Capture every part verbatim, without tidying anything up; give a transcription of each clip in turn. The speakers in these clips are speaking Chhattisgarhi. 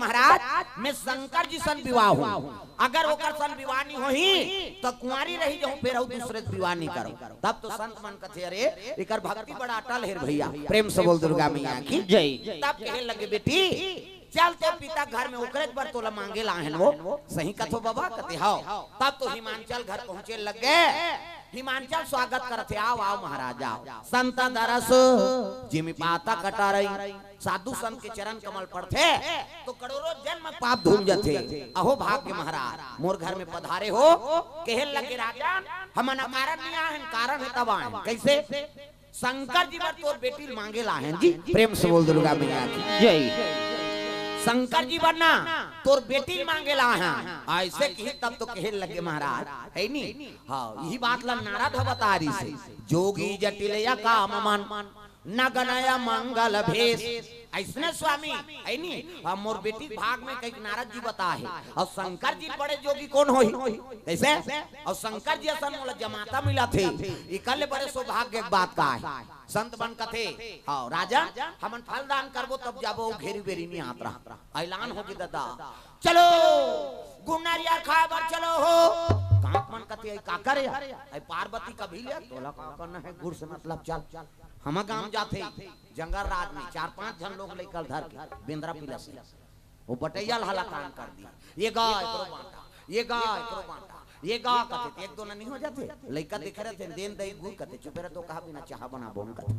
महाराज, मैं शंकर जी सन विवाह हूँ, अगर ओकर सन विवाह नहीं होही, त कुंवारी रही जाहूँ, फेर अउ दूसरे से विवाह नहीं करूँ। तब तो संत मन कथे, "अरे, एकर भक्ति बड़ा अटल हे रे भैया।" प्रेम से बोल दुर्गा मैया की जय। तब कहे लगे, "बेटी, चल तोर पिता घर में, ओकरे बर तोला मांगे लाहन वो।" "सही कथो बाबा?" कथे, "हव।" तब तो हिमांचल घर पहुंचे लगे, हिमांचल स्वागत करथे, "आव, आव महाराज, आव।" संत दरस जिमि पातक टरई, साधु संत के चरण कमल पड़थे तो करोड़ों जन्म पाप धुल जथे। अहो भाग्य महाराज, मोर घर में पधारे हो। कहे लगे, "राजन, हमन अकारण नहीं आए हन, कारण हे तब आए हन।" कैसे? "शंकर जी बर तोर बेटी ल मांगे लाए हन जी।" प्रेम से बोल दुर्गा मैया की जय। "शंकर जी बर ना, तोर बेटी ल मांगे लाए हन।" ऐसे कही तब तो कहे लगे महाराज, हे नी? हाँ, यही बात ला नारद ह बता रहिसे, "जोगी जटिल अकाम मन, नगनय मंगल भेष।" अइसने स्वामी, हे नी? अब मोर बेटी के भाग में कहिके नारद जी बताए हे। अउ शंकर जी बड़े जोगी कोन होही? कैसे? अउ शंकर जी असन मोला जमाता मिलथे, एकर ले बड़े सौभाग्य के बात का हे? संत मन कथे, "हव राजन, हमन फल दान करबो तब जाबो, अउ घेरी बेरी नहीं आत रहा।" ऐलान होगे दादा, "चलो, गुड़ नरियर खाए बर चलो हो।" गाँव मन कथे, "अई का करे? अई पार्वती कभी ले, तोला का करना हे गुड़ से मतलब, चल।" हम गाँव जाथे, जंगल राज में चार पांच झन लोग लइका ल धर के बेंदरा पिला से वो बटैया ल हलाकान कर दिया। "ये गा एकरो बांटा, ये गा एकरो बांटा, ये गा," कथे, एक दो न नहीं हो जाथे। लइका देखे रहथे, "देन दई गुड़," कथे, "चुपे रह तो कहा बिना चाहा बनाबो न," कथे।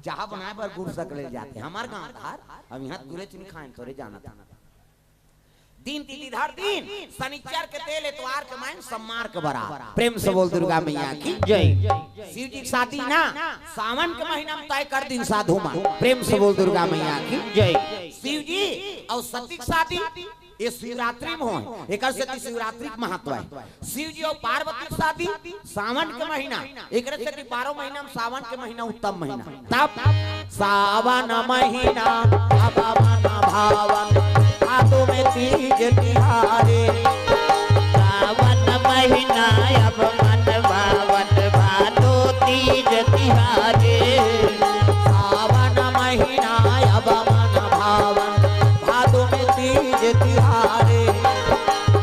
चाहा बनाए बर गुड़ सकले जाथे। हमर गाँव धार, अब यहाँ गुरेच नहीं खाएन, तोरे जानत। दिन तिथि धर दिन, शनिचर के तेल, एतवार के माइन, सम्मार के बरात। प्रेम से बोल दुर्गा मैया की जय। शिव जी के शादी ना सावन के महीना में तय कर दिन साधु मन। प्रेम से बोल दुर्गा मैया की जय। शिव जी अउ सती के शादी ये शिवरात्रि में होय, एकर सेती शिवरात्रि के महत्व हे। शिव जी अउ पार्वती के शादी सावन के महीना, एकरे सेती बारह महीना में सावन के महीना उत्तम महीना। तब सावन महीना अब मन भावन, भादो में तीज तिहारे। सावन महीना अब मन भावन, भादो तीज तिहारे। सावन महीना अब मन भावन, भादो में तीज तिहारे।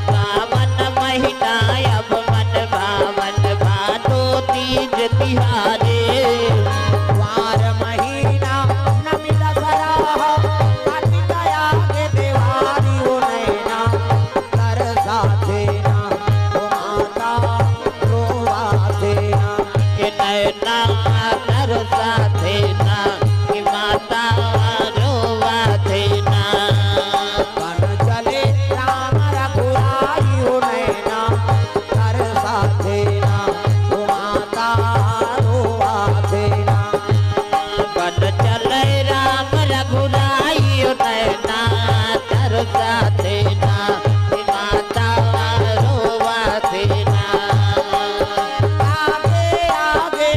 सावन महीना अब मन भावन, भादो तीज तिहारे। वार महीना नमी दसरा, कातिक आगे देवारी हो नैना, तरसाथे ना हो माता, रोवाथे ना। के नैना तरसाथे ना, कि माता रोवाथे ना। बन चले राम रघुराई हो नैना, तरसाथे ना, हो माता रोवाथे ना। बन चले राम रघुराई हो नैना, तरसाथे ना, हे माता रोवाथे ना। आगे आगे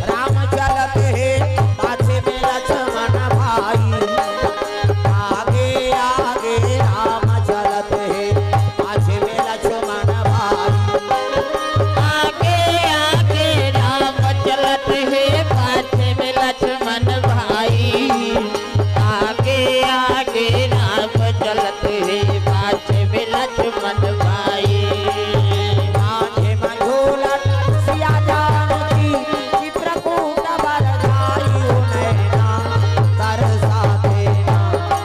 राम चलत हे, पाछे में लक्ष्मण भाई। आगे आगे राम चलत हे, पाछे में लक्ष्मण भाई। आगे आगे राम चलत हे, पाछे में लक्ष्मण भाई। आगे आगे राम चलत हे, पाछे में लक्ष्मण भाई। मांझे में झूलत सिया जानकी, चित्रकूट बर जाई हो नैना, तरसाथे ना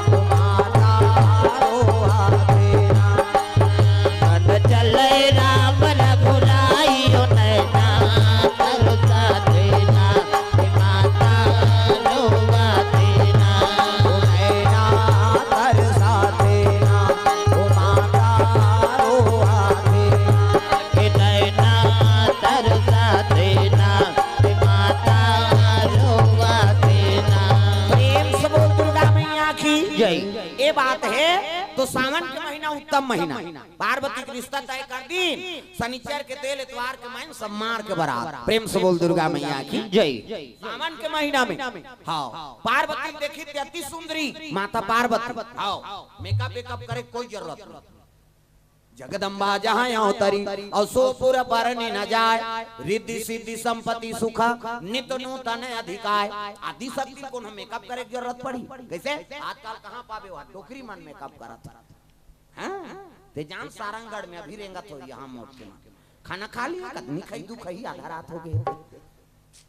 हो माता रोवाथे ना। बन चले राम रघुराई हो नैना, तरसाथे ना, हे माता रोवाथे ना। हो नैना तरसाथे ना, हो माता रोवाथे ना। हे नैना तरसाथे ना, हे माता रोवाथे ना। प्रेम से बोल दुर्गा मैया की जय। ये बात हे तो सावन के महीना उत्तम महीना। पार्वती के रिश्ता तय कर दिन, शनिचर के तेल, एतवार के माइन, सम्मार के बरात। प्रेम से बोल दुर्गा मैया की जय। सावन के महीना में, हाँ, पार्वती देखी थी अति सुंदरी माता पार्वती। हाँ, मेकअप वेकअप करे कोई जरूरत नहीं। जगदम्बा जहाँ अवतरी, अउ सो पुर बरनि न जाय, रिद्धि सिद्धि संपत्ति सुख, नित नूतन अधिकाय। आदि शक्ति कोनो मेकअप करे के जरूरत पड़ी? कैसे? आजकल कहाँ पाबे, वहाँ डोकरी मन मेकअप करत हे। हाँ, ते जान सारंगढ़ में अभी रेंगत हो, यहाँ मोट के मन खाना खा लिया, कतनी खई, दू खई, आधा रात हो गए।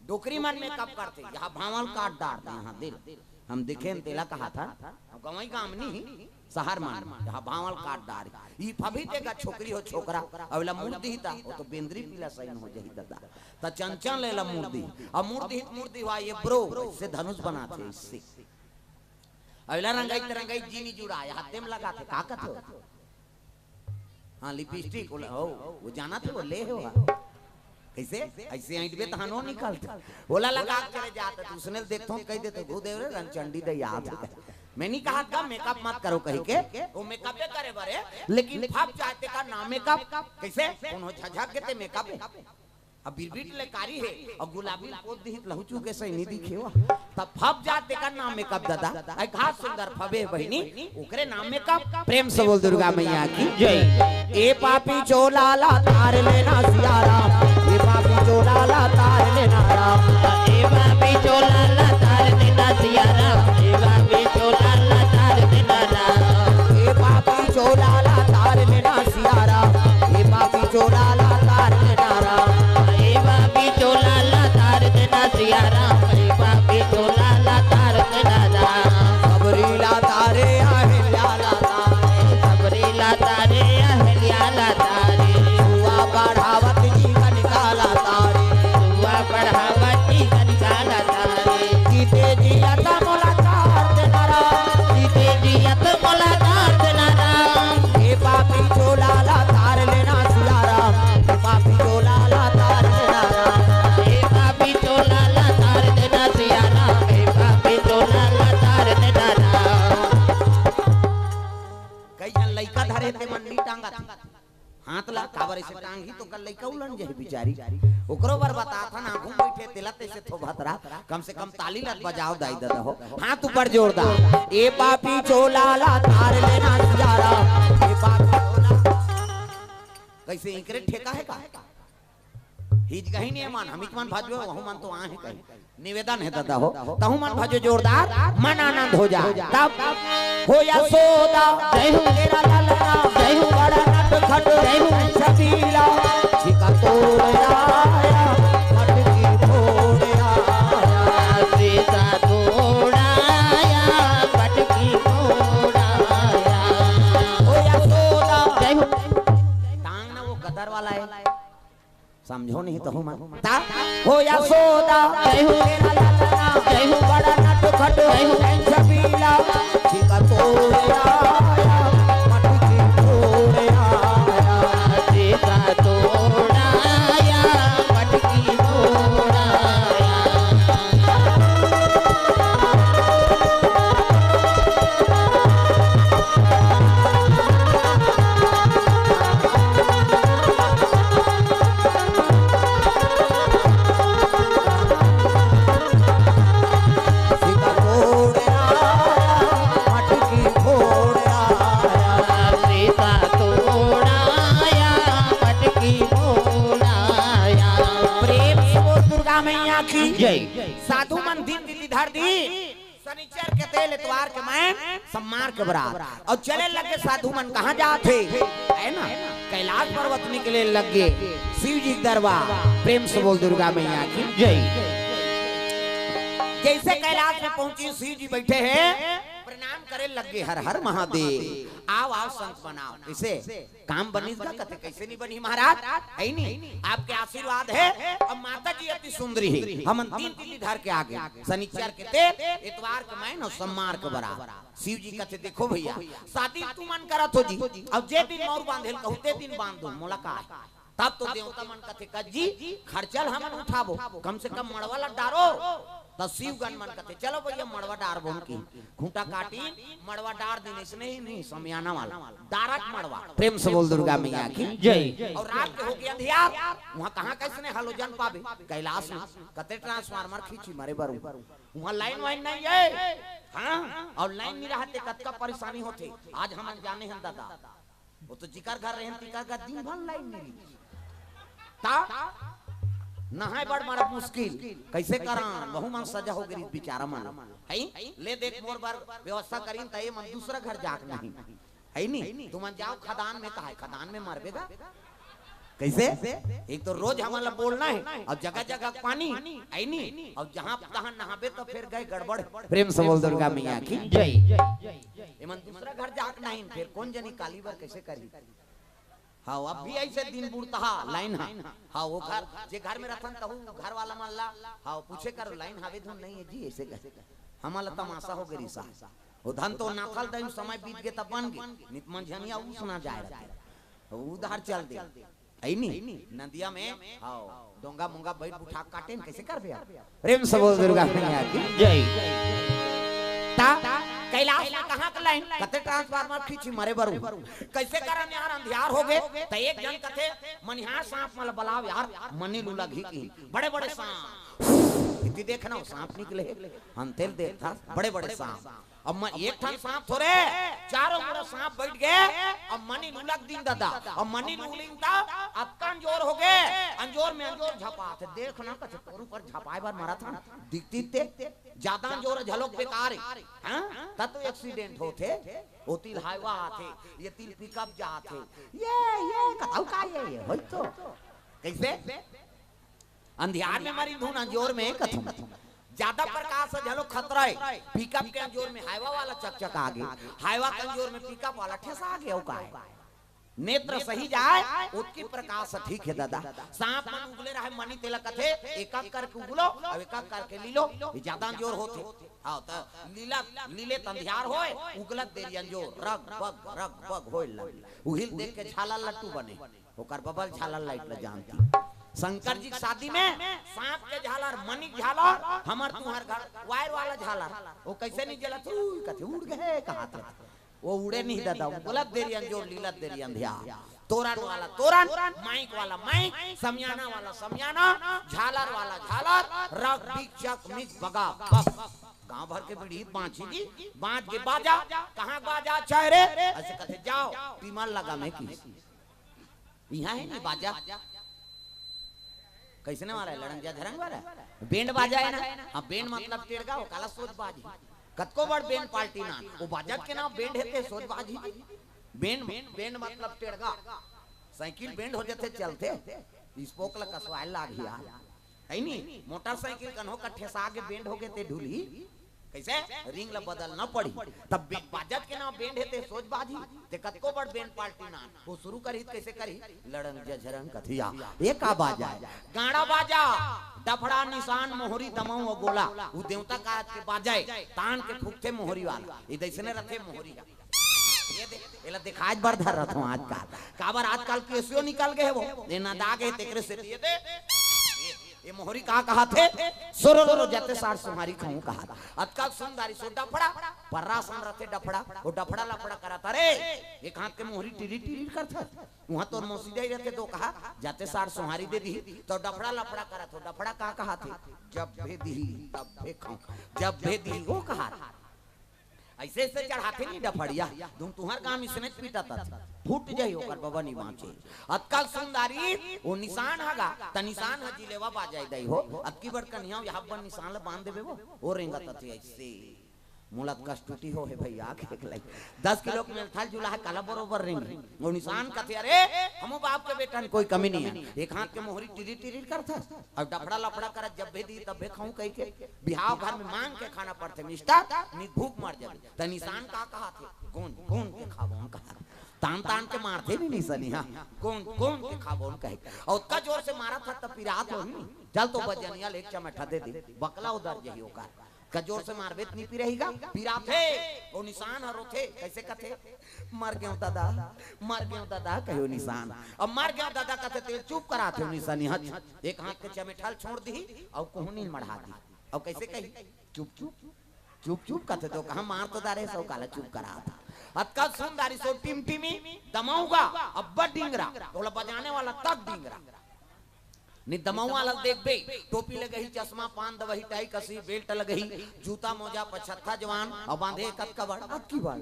डोकरी मन मेकअप करथे, यहाँ भांवल काट डारथे, यहाँ दिल। हम देखेन तेला कहाथन, गंवई गांव नी, शहर मन, यहाँ भांवल काट डार। ई फभी तेगा छोकरी हो छोकरा, अउ एला मुड़ दिही त, वो तो बेंदरी पीला सही हो जाही ददा। त चंचल ले ला मुड़ दिही, अउ मुड़ दिही त मुड़ दिही हुआ ये ब्रो, इससे धनुष बनाथे, इससे। अउ एला रंगई त रंगई जी नी जुड़ा, यहाँ तेम लगाथे, का कथे हो? हाँ, लिपस्टिक, ओला, हो, वो जाना थे, वो ले हो, हाँ। कैसे? ऐसे ऐंठबे तहानो निकलता। ओला लगा के चले जाता, तो उसने देखतो, कह देते, "भूदेव रे, रणचंडी दे याद है।" मैं नहीं कहा था मेकअप मत करो कही के, वो मेकअपे करे बरे, लेकिन फप जाते का ना मेकअप। कैसे? उन्हों झझक के ते मेकअप है। अब बिरबिट ले कारी हे अउ गुलाबी पोत दिही त लहुचू के सही नी दिखे वा। तब फब जात तेकर नाम मेकअप ददा। ऐ घास सुंदर फबे बहिनी, ओकरे नाम मेकअप। प्रेम से बोल दुर्गा मैया की जय। ए पापी चोला ला तार लेना सिया राम, ए पापी चोला ला तार लेना राम। ए पापी चोला ला तार देना सिया राम, ए पापी चोला ला तार देना राम। ए पापी चोला ला तार लेना सिया राम, ए पापी चोला ला तार लेना राम। ए पापी चोला ला तार देना सिया राम, ए पापी चोला ला तार देना राम। सबरी ला तारे अहिल्या ला तारे, सबरी ला तारे अहिल्या ला तारे। सुआ बढ़ावत जी कनिका ला तारे, सुआ बढ़ावत जी कनिका ला तारे। जीते जियत मोला तार देना राम, जीते जियत मोला तार देना राम। ए पापी चोला ला तार लेना सिया राम, ए पापी चोला ला तार देना राम। ए पापी चोला ला तार देना सिया राम, ए पापी चोला ला तार देना राम। कई झन लइका धरे ते मन नी टांगत। हाथ ला काबर ऐसे टांगही तो कल लइका उलन जाही बिचारी। ओकरो बर बतात हन, आघू म बइठे तेला तइसे थोभत रहा। कम से कम ताली ला बजाव दाई ददा हो। हाथ ऊपर जोरदार। ए पापी चोला ला तार लेना सिया राम। ए पापी चोला। कइसे इकरे ठेका हे का? हिच कहीं नहीं मन, हम इच मन भाजो, वहू मन तो आहे कहीं। निवेदन हे ददा हो, तहू मन भजो जोरदार, मन आनंद हो जा। तब हो यशोदा, जय हो। तेरा ललना, जय हो। बड़ा नटखट, जय हो। छबीला, छिका तोड़ आया, मटकी फोड़ आया। सीता तोड़ आया, मटकी फोड़ आया। हो यशोदा, जय हो। टांग ना वो गदर वाला है। समझो नहीं तो हूँ मैं। ता हो यशोदा, जय हो। तेरा ललना, जय हो। बड़ा नटखट, जय हो। छबीला, छिका तोड़ आया, मटकी फोड़ आया। छिका तोड़ आया, मटकी फोड़ आया। प्रेम से बोल दुर्गा मैया की जय। साधु मन दिन तिथि धर दी, शनिचर के तेल, एतवार के मैं सम्मार के बरात। अउ चले लगे साधु मन कहाँ जात हे, है ना, कैलाश पर्वत निकले लगे शिव जी के दरबार। प्रेम से बोल दुर्गा मैया की जय। जैसे कैलाश में पहुंची शिव जी बैठे हैं, प्रणाम करे लगे, हर हर महादेव, आओ आओ संत बनाओ। इसे काम बनिस गा कथे, कैसे नहीं बनी महाराज? है नहीं, आपके आशीर्वाद है। अब माता जी अति सुंदरी है, हमन दिन तिथि धर के आगे, शनिचर के तेल, एतवार के मैन अउ सम्मार के बरात। शिव जी कथे, देखो भैया, शादी तुमन करत हो जी, अब जे दिन मौर बांधेल कहू ते दिन बांध दो, मोला का है? तब तो देवता मन कथे, कस जी, खर्चा ल हमन उठाबो, कम से कम मड़वा ला डारो। त शिवगन मन कथे, चलो भैया मड़वा डारबो हम की। खूंटा काटी, मड़वा डार दिन, इसने ही नहीं, समियाना वाला, डारक मड़वा। प्रेम से बोल दुर्गा मैया की जय। अउ रात के हो गया अंधियार, वहाँ कहाँ कैसने हलोजन पाबे? कैलाश में कते ट्रांसफार्मर खींची मरे बरू, वहाँ लाइन वाइन नहीं है। हाँ, अउ लाइन नहीं रहते कतका परेशानी होथे। आज हमन जाने हन दादा, वो तो जिकर घर रहेन, तिकर घर दिन भर लाइन नहीं रही। ता नहाए बड़ मारा मुश्किल, कैसे करा? वहू मन सजा हो गई बेचारा मन। है ले देख मोर बर व्यवस्था करीन, त ये मन दूसरा घर जाक नहीं। है नी? तुमन जाव खदान में, कहा है खदान में मरबे गा। कैसे? एक तो रोज हमन ला बोलना है, अउ जगह जगह पानी, है नी? अउ जहां तहां नहाबे तो फिर गए गड़बड़। प्रेम से बोल दुर्गा मैया की। जय। एमन दूसरा घर जाके नहीं, फिर कोन जनी काली बर कैसे करी? हाँ, अब भी ऐसे दिन बुड़ता हा, लाइन हा। हाँ, वो घर, जे घर में रथन तहू घर वाला मन ला, हाँ, पूछे करो, लाइन हावे धुन नहीं है जी, ऐसे कहे। हमन ला तमाशा हो गई सा। वो धन तो नाथल दई, समय बीत गे तब बन गे, नित मंझनिया उसना जाए रहते। उधार चल दे। ऐ नी, नदिया में, हाँ, डोंगा मोंगा बैठ बुठा काटे न, कैसे करबे आप? प्रेम से बोल दुर्गा मैया की। जय। ता कैलाश में कहाँ के लाइन? कते ट्रांसफार्मर खींची मरे बरू। कैसे करन यार, अंधियार हो गए। त एक जन कथे, "मनिहार सांप मन बलाव यार, मनी लूला घी की।" बड़े बड़े सांप। इति देखना, सांप निकले। हम तेल देखता, बड़े बड़े सांप। अब मैं एक ठन सांप थोरे, चारों मुड़ा सांप बैठ गए। अब मनी लूलक दिन दादा, अब मनी लूलिन ता, अतका अंजोर हो गए, अंजोर में अंजोर झपात। देखना, कथे तोर ऊपर झपाए बर मरा था, दिखती ते। ज्यादा जोर झलोक बेकार है, हाँ? तब तो एक्सीडेंट होथे। ओ तिल हाईवा आथे, ये तिल पिकअप जाथे, ये, ये कतौ का ये, ये होई तो। कैसे? अंधियार में मरी धुन, अंजोर में कथू। ज्यादा प्रकाश से झलोक खतरा है। पिकअप के अंजोर में हाईवा वाला चकचका आगे, हाईवा के अंजोर में पिकअप वाला ठेसा आगे, अउ का है? नेत्र सही जाए, ओतकी प्रकाश ठीक है दादा। सांप मन उगले रहे, मनी तेला कथे, एक एक करके उगलो, अब एक एक करके लीलो, ये ज्यादा अंजोर होथे। हाँ, त लीला, लीले त अंधियार होए, उगलत देरी अंजोर, रग बग, रग बग होए लगे। उहिल देख के झालर लट्टू बने, ओकर बबल झालर लाइट ल जानती। शंकर जी के शादी में सांप के झालर, मनी के झालर, हमर तुहर घर वायर वाला झालर, वो कैसे नहीं जलत, उई कथे उड़ गए, कहात रहथे। वो उड़े नहीं दादा, उगलत देरी अंजोर, लीलत देरी अंधियार। तोरन वाला तोरन, माइक वाला माइक, समियाना वाला समियाना, झालर वाला झालर, रग बिग चक मिक बगा बग। गांव भर के बीड़ी बांची जी, बांच के बाजा, कहाँ बाजा चाहे रे? ऐसे कथे जाओ, टीमर लगा में की। यहाँ है नहीं बाजा। कैसने वाला है? लड़ंग जा धरंग वाला है? बैंड बाजा है ना? हाँ, बैंड मतलब टेड़गा, वो काला सोज बाजी। कतको बड़ बैंड पार्टी ना, वो बाजत के नाम बैंड है ते सोज बाजी। बैंड, बैंड मतलब टेड़गा। साइकिल बैंड हो जाते चलते, स्पोक ला कसवाए लाग यार। है नी? मोटरसाइकिल कन्हो का ठेसा के बैंड हो गए ते ढुलही। कैसे? रिंग ला बदलना पड़ी। तब बे-, बाजत के नाम बैंड है ते सोज बाजी। ते कतको बड़ बैंड पार्टी ना, वो शुरू करी त कैसे करी? लड़ंग जझरंग कथिया, ये का बाजा है? गाड़ा बाजा, डफड़ा, निशान, मोहरी, दमऊ और गोला। वो देवता का आज के बाजा है, तान के फूकथे मोहरी वाला। ये दैसने रथे मोहरी का। ये दे, एला दिखाए बर धर रहा हूँ आजकल। काबर आजकल केसियो निकल गए वो। ये ना दाग है तेकरे से ये दे। ये मोहरी का कहा थे? सोरो रो रो जाते सार सुहारी खाऊं कहा था। अतका सुंदरी सो डफड़ा, पर्रा सन रथे डफड़ा, वो डफड़ा लफड़ा करा था रे। एक हाथ के मोहरी टिरी टिरी करता। वहां तोर मौसी जाई रथे दो कहा, जाते सार सुहारी दे दी, तो डफड़ा लफड़ा करा थो। डफड़ा का कहा थे? जब भे दी, तब भे खाऊं। जब भे दी, वो कहा था। ऐसे ऐसे चढ़ाथे नहीं डफड़िया, तुम तुहर काम इसने पीटा था, फूट जाई ओकर बबा नहीं बांचे। अतका सुंदरी वो निशान हगा, त निशान ह जिलेवा बाजाई दई हो। अतकी बड़ कन्हिया यहाँ बन निशान ल बांध देबे वो, वो रेंगत अथे ऐसे। मुलत कस टूटी हो है भैया, आंख देख लई। दस किलो के मेल थाल जुला है, काला बरोबर रेंग। वो निशान कथे, "अरे, हमो बाप के बेटा न, कोई कमी नहीं है।" एक हाथ के मोहरी टिरी टिरी करता, और डफड़ा लफड़ा करत, "जब भे दी, तब भे खाऊं," कह के। बिहाव घर में मांग के खाना पड़ते, मिस्टर, नहीं भूख मर जाबे। त निशान का कहा थे? गोंद, गोंद के खाबो हम कहा। तान तान के मारथे नहीं निशानी, हाँ। गोंद, गोंद के खाबो हम कहे। और ओतका जोर से मारा था तब पिरात हो नहीं। चल तो बजनिया ले एक चमेठा दे दे। बकला उधर जही ओकर। का जोर से मारबे त नहीं पिरही गा? पिराथे। वो निशान हर रोथे। कैसे कथे? "मर गयो दादा, मर गयो दादा," कहो निशान। अब "मर गयो दादा" कथे ते चुप कराथे निशानी। हच। एक हाथ के चमेठा ल छोड़ दी और कोहनी ल मढ़ा दी। और कैसे कही? "चुप चुप।" चुप चुप कथे तो कहा मार तो दारे सौ काला चुप करा था। अतका सुंदरी सो टिमटिमी दमऊगा, अब्बड़ डिंगरा, तोला बजाने वाला तक डिंगरा। नहीं दमऊ वाला देखबे, टोपी लगही, चश्मा, पान दवही, टाई कसी, बेल्ट लगही, जूता मोजा, पछत्था जवान, और बांधे कतका बड़, अतकी बड़।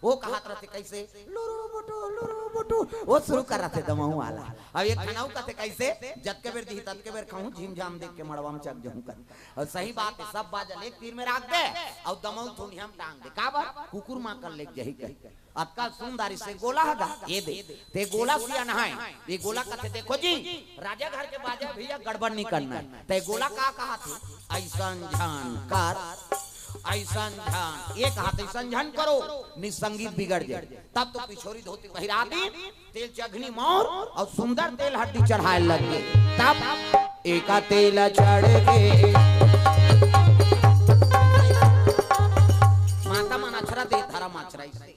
वो कहत रहते कैसे, "लुरु बुटु, लुरु बुटु", वो शुरू कर रहते दमऊ वाला। अब एक ठन अउ कहते कैसे, "जतके बेर दिही, ततके बेर खाऊं, झिमझाम देख के मड़वा में चक जाऊं" कर। और सही बात है, सब बाजल एक तीर में राख दे, और दमऊ थुनिया में टांग दे। काबर? कुकुर मां कर लेके जही कही। अतका सुंदर से गोला हगा, ये दे, ते गोला सियान है, ये गोला कथे, देखो जी, राजा घर के बाजा भैया गड़बड़ नहीं करना है। ते गोला का कहा थे? "ऐसन झन कर, ऐसन झन", ये कहा थे, "ऐसन झन करो, नहीं संगीत बिगड़ जाए।" तब तो पिछोरी धोती पहिरा दी, तेल चघनी मौर और सुंदर तेल हड्डी चढ़ाए लग गए। तब एका तेल चढ़ के माता मन अक्षरा दे, धर्म अक्षरा इसे।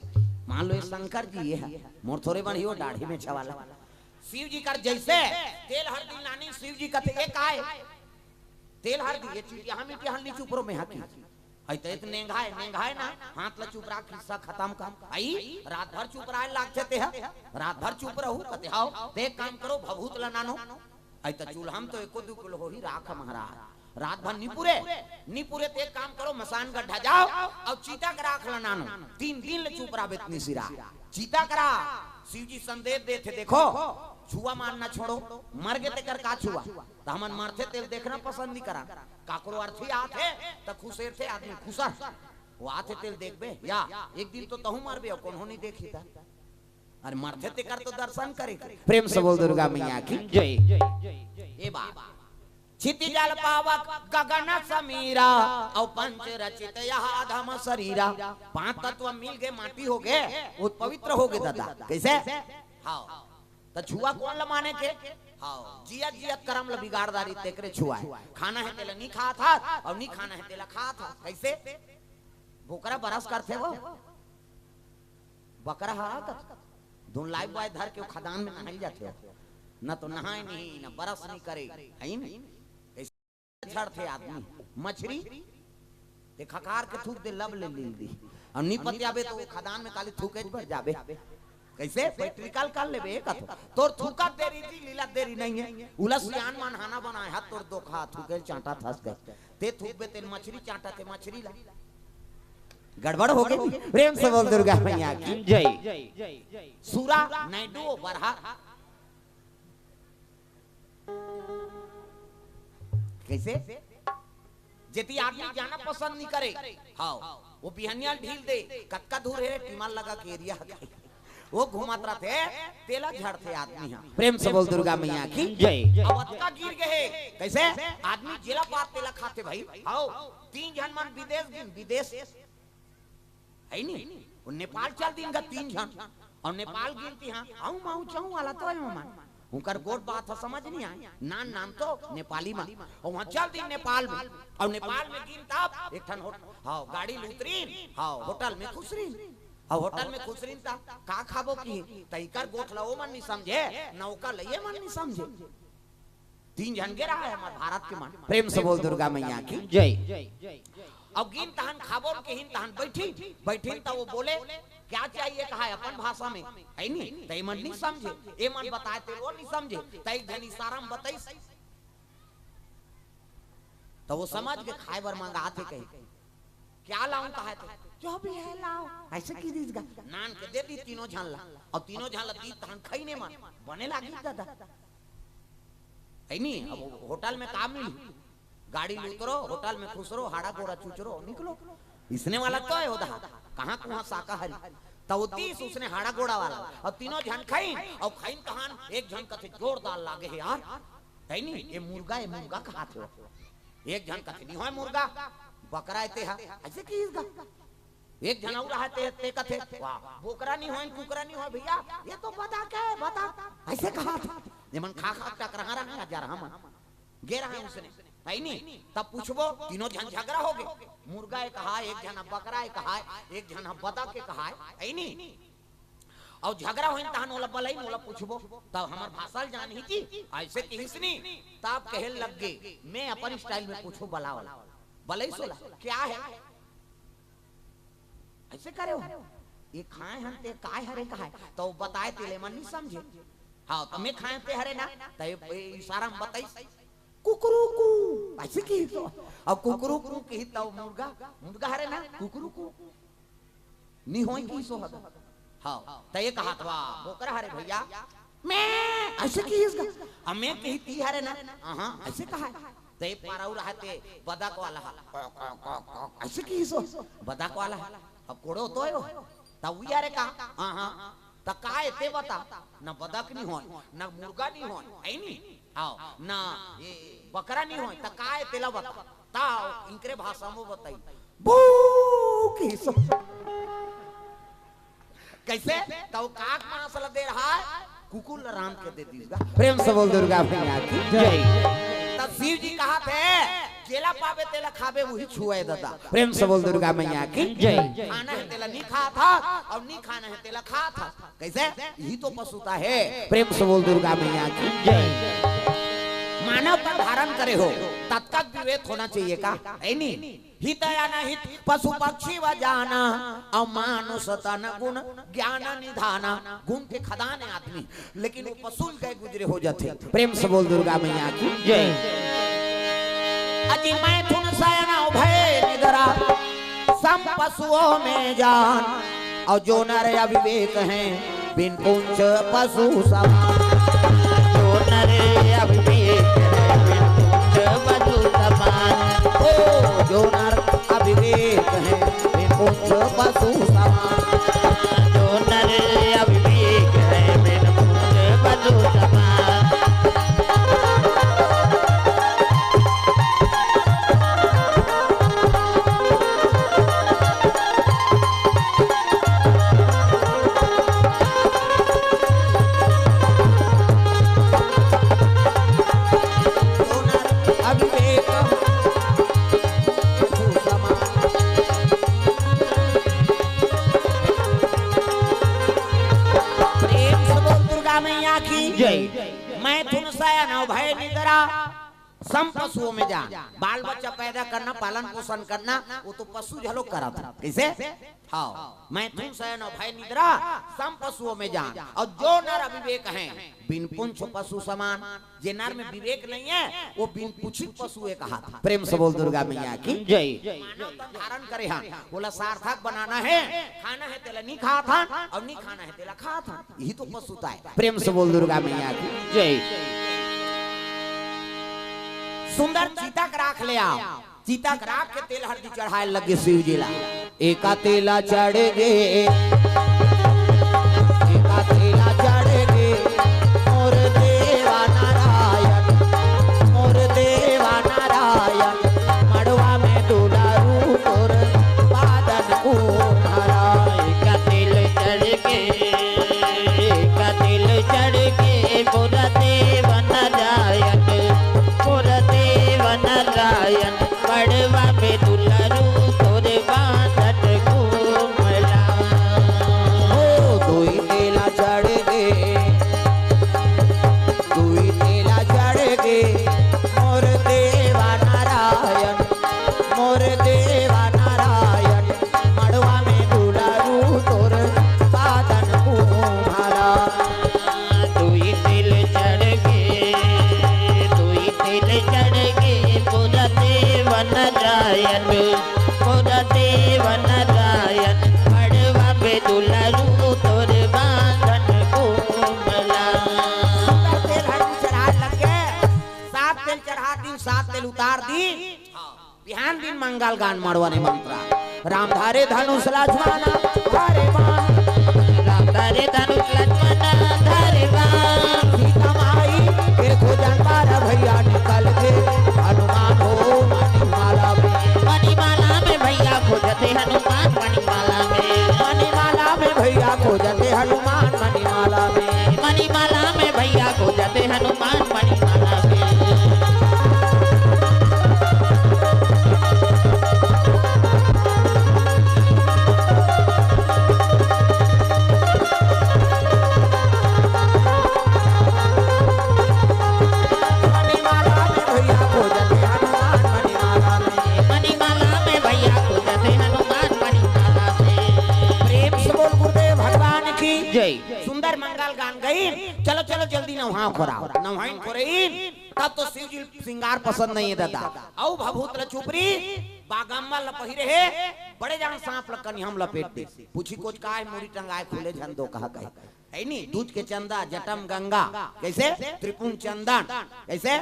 मान लो ये शंकर जी ये है, मोर थोरे बन ही वो दाढ़ी में छवाला। शिव जी कर जैसे तेल हर दिन लानी, शिव जी कथे, "ए काय? तेल हर दिन, ये चीज यहाँ मिट्टी हल्दी चुपरो में हाकी।" हई तो इत नेंघाए, नेंघाए ना, हाथ ला चुप रख, हिस्सा खत्म कर। आई, रात भर चुप रहे लागथे ते ह, रात भर चुप रहू, कथे, "हाव, ते एक काम करो, भभूत ला नानो।" आई तो चूल्हा में तो एको दू किलो होही राख महाराज। रात भर नी पुरे, नी पुरे ते एक काम करो, मसान गड्ढा जाओ और चीता के राख ला नानो। तीन दिन ले चुप रहबे इतनी सिरा। चीता करा, शिव जी संदेश देथे, देखो, छुआ मारना छोड़ो, मर गे तेकर का छुआ? तो हमन मरथे तेल देखना पसंद नहीं करा। काकरो अर्थी आथे, तो खुसेर थे आदमी खुसर। वो आथे तेल देखबे, या एक दिन तो तहू मरबे, कोनो नहीं देखी था। अरे मरथे तेकर तो दर्शन करे। प्रेम से बोल दुर्गा मैया की। जय। ए बाबा, क्षिति जल पावक गगन समीरा, और पंच रचित यह अधम शरीरा। पांच तत्व मिल गए, माटी हो गए, वो पवित्र हो गए दादा। कैसे? हाँ, तो छुआ कौन ल माने के? हाँ, जियत जियत करम ल बिगाड़ डारी, तेकरे छुआ है। खाना है तेला नहीं खात हा, और नहीं खाना है तेला खात हा। कैसे? बोकरा बरस करथे वो, बकरा हा कथे, धुन लाइफ बॉय धर के वो खदान में नहाई जाथे हो। न तो नहाए नहीं, न बरस नहीं करे, है ही नहीं। कैसे झड़थे आदमी? मछरी ते खकार के थूक दे, लब ले लील दी। और नी पतियाबे तो वो खदान में काली थूके भर जाबे। कैसे? प्रैक्टिकल कर लेबे एक तो। तोर थूका देरी जी, लीला देरी नहीं है। उला सियान मन हाना बनाए हाथ तोर दो खा थूके चांटा थस गए। ते थूकबे तेल मछरी चांटा ते मछरी ला। गड़बड़ हो गई। प्रेम से बोल दुर्गा मैया की। जय। सुरा नैडू बरहा। कैसे? जेती आदमी जाना पसंद नहीं करे। हाँ, वो बिहनिया ढील दे, कतका दूर है, टीमर लगा के एरिया है। वो घुमात रहथे, तेला झड़थे आदमी हा। प्रेम से बोल दुर्गा मैया की। जय। अब अतका गिर गए, कैसे? आदमी जेला पात तेला खाथे भाई। हाव, तीन झन मन विदेश दिन, विदेश। है नी? वो नेपाल चल दिन का तीन झन। और नेपाल गिनती हाँ, आऊ माऊ चाऊ वाला तो है ममान। उनकर गोट बात ह समझ नहीं आए। नान नाम तो नेपाली मा। और वहाँ चल दिन नेपाल में। और नेपाल में गिन तब एक ठन होट-, हाँ, गाड़ी ल उतरीन, हाँ, होटल में खुसरीन। और होटल में खुसरीन तब का खाबो की? तइकर गोठ ला वो मन नहीं समझे, नौका ल ये मन नहीं समझे। तीन झन गे रहा है हमारे भारत के मन। प्रेम से बोल दुर्गा मैया की। जय। अब गिन तहन खाबो के हिन तहन बैठी, बैठिन त वो बोले, "क्या चाहिए?" कहा है अपन भाषा में, है नी? त ये मन नहीं समझे, ये मन बताए ते वो नहीं समझे। त एक झन इशारा में बताइस, त वो समझ के खाए बर मंगात हे कही, "क्या लाऊं?" कहा थे, "जो भी है लाओ।" ऐसे की दीस गा, नान के दे दी तीनों झन ला, और तीनों झन ला दी तहन खईने मन बने लागी दादा। है नी? अब होटल में काम मिली, गाड़ी में उतरो, होटल में खुसरो, हाड़ा गोड़ा चुचरो, निकलो। इसने वाला तो है उधर, कहाँ कुहाँ शाकाहारी। त वो तीस उसने हाड़ा गोड़ा वाला, और तीनों झन खईन, और खईन तहन एक झन कथे, "जोरदार लागे है यार, है नी? ये मुर्गा, ये मुर्गा कहा थे।" एक झन कथे, "नहीं होय मुर्गा, बकरा है ते हा।" ऐसे की इसका? एक झन और रहा ते, ते कथे, "वाह, बोकरा नहीं होय, कुकरा नहीं होय भैया, ये तो बतख है, बतख।" ऐसे कहा था। ये मन खा खा टकरा रहा है, जा रहा मन। गे रहा है उसने। है नी? तब पूछबो, तीनों झन झगड़ा हो गए। मुर्गा एक कहा, एक झन बकरा एक कहा, एक झन बतख एक कहा, है नी? और झगड़ा होइन तहन ओला बलई, ओला पूछबो, तब हमर भाषा ल जानही जी, ऐसे किहिस नी, तब कहे लग गे, मैं अपन स्टाइल में पूछो बला वाला। बलई सोला, "क्या है?" ऐसे करे हो? "ये खाए हन ते काय हरे कहाए?" तो बताए तेले मन नहीं समझे। हाँ, तो मैं खाए ते हरे ना, तो ये, ये इशारा में बताइस, "कुकरू कू।" ऐसे की तो, अब कुकरू कू की तो मुर्गा, मुर्गा हरे ना, कुकरू कू। नहीं होई की सो हद। हाँ, तो ये कहा था, "बोकरा हरे भैया।" "मैं।" ऐसे की इसका, "अब मैं कही ती हरे ना।" "हाँ, ऐसे कहा है।" तो ये पाराऊ रहा ते बदक वाला हा। "ऐसे की सो बदक वाला हा।" अब कोड़ो तो है वो। त उही हरे का? हाँ, हाँ। त का ए ते बता? न बदक नी होय, न मुर्गा नी होय, है नी? आओ, न ए बकरा नी होय, त का ए तेला बता? त इंकरे भाषा में बताई। बू की सो। कैसे? त वो काक मांस ल दे रहा है, कुकुर ल रांध के दे दीस गा। प्रेम से बोल दुर्गा मैया की जय। त शिव जी कहाथे, जेला पाबे तेला खाबे, उही छुए ददा। प्रेम से बोल दुर्गा मैया की जय। खाना हे तेला नी खाथा, अउ नी खाना हे तेला खाथा। कैसे? इही तो पशुता हे। प्रेम से बोल दुर्गा मैया की जय। मानव तन धारण करे हो, ततका विवेक होना चाहिए का? है नी? हित अनहित पशु पक्षी व जाना, अउ मानुष तन गुण ज्ञान निधाना। गुण के खदान हे आदमी, लेकिन वो पशु के गुजरे हो जाथे। प्रेम से बोल दुर्गा मैया की जय। अति मैथुन शयन अउ भय निद्रा, सम पशुओं में जान। अउ जो नर अविवेक हैं, बिन पूंछ पशु समान। जो नर अविवेक हैं, बिन पूंछ पशु समान। ओ, जो नर अविवेक हैं, बिन पूंछ पशु समान। जो नर अविवेक हैं, बिन पूंछ पशु समान। अविवेक सुसमा। प्रेम से बोल दुर्गा मैया की जय। मैथुन शयन अउ भय निद्रा, सम पशुओं में जान। बाल बच्चा पैदा करना, पालन पोषण करना, वो तो पशु घलो करत हे। कैसे? हाँ, मैथुन शयन अउ भय निद्रा, सम पशुओं में जान। अउ जो नर अविवेक हैं, बिन पूंछ पशु समान। जे नर में विवेक नहीं हे, वो बिन पूंछी पशु ए कहाथे। प्रेम से बोल दुर्गा मैया की जय। मानव तन धारण करे हन, ओला सार्थक बनाना हे, खाना हे तेला नी खाथन, अउ नी खाना हे तेला खाथन। इही तो पशुता हे। प्रेम से बोल दुर्गा मैया की जय। सुंदर चिता के राख ले आव। चिता के राख के तेल हरदी चढ़ाए लगे शिव जी ला। एका तेला चढ़ गे, एका तेला चढ़ गे, मोर देवा नारायण, मोर देवा नारायण, मड़वा में दुलारू तोर बादन को हरा। एका तेल चढ़ गे, एका तेल चढ़ गे, मोर देवा नारायण, मोर देवा नारायण, मड़वा में दुलारू तोरे बांधत घूमला। हो दुई तेला चढ़ गे, दुई तेला चढ़ गे, मोर देवा नारायण, मोर देवा नारायण, मड़वा में दुलारू तोर बादन घूमला। दुई तेल चढ़ गे, दुई तेल चढ़ गे, मोर देवा नारायण, मोर देवा नारायण, मड़वा पे दुलारू तोर बांधन घूमला। सुंदर तेल हर चढ़ाए लगे, सात तेल चढ़ा दिन, सात तेल उतार दिन। बिहान दिन मंगल गान मड़वा ने मंत्रा। राम धरे धनुष लक्ष्मण धरे बाण। राम धरे धनुष लक्ष्मण धरे बाण। सीता माई के खोजन बार भैया निकल गे। हनुमान हो मणिमाला में। मणिमाला में भैया खोजथे हनुमान मणिमाला में। मणिमाला में भैया खोजथे हनुमान मणिमाला में। मणिमाला में भैया खोजथे हनुमान मणिमाला में। मणिमाला में भैया खोजथे हनुमान मणिमाला में। मणिमाला में भैया खोजथे हनुमान मणिमाला में। प्रेम से बोल गुरुदेव भगवान की जय। सुंदर मंगल गान गई। चलो, चलो, जल्दी नहाओ खोराओ। नहाइन खोरइन, तब तो शिव जी श्रृंगार पसंद नहीं हे दादा। अउ भभूत ल चुपरी, बागम्मा ल पहिरे हे, बड़े जान सांप ल कनिहा म लपेट दे। पूछी कोच का हे, मुड़ी टंगाए खुले झन दो कहा कहे। है नी, दूध के चंदा, जटम गंगा, कैसे त्रिपुंड चंदन, कैसे